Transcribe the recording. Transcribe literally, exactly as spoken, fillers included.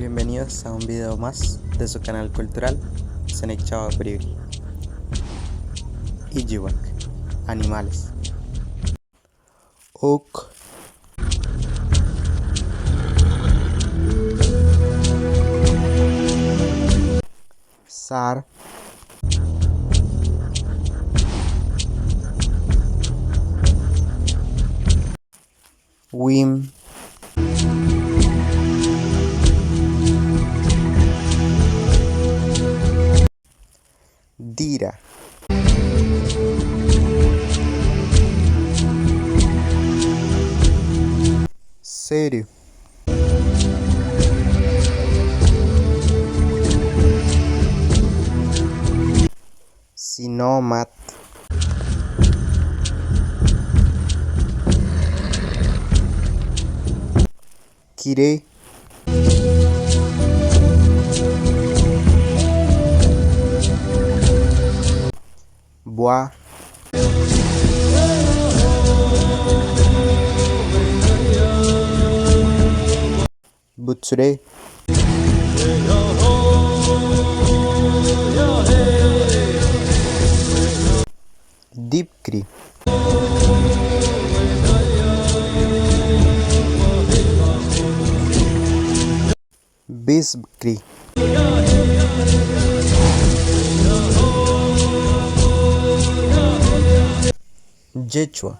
Bienvenidos a un video más de su canal cultural, Senek Chawa Bribri. Ijiwak, animales. Uk. Sar. Wim. Dira. Seru. Sinomat. Kire. Bwa. Butsure. Dipkri. Bisbkri. Jechwa.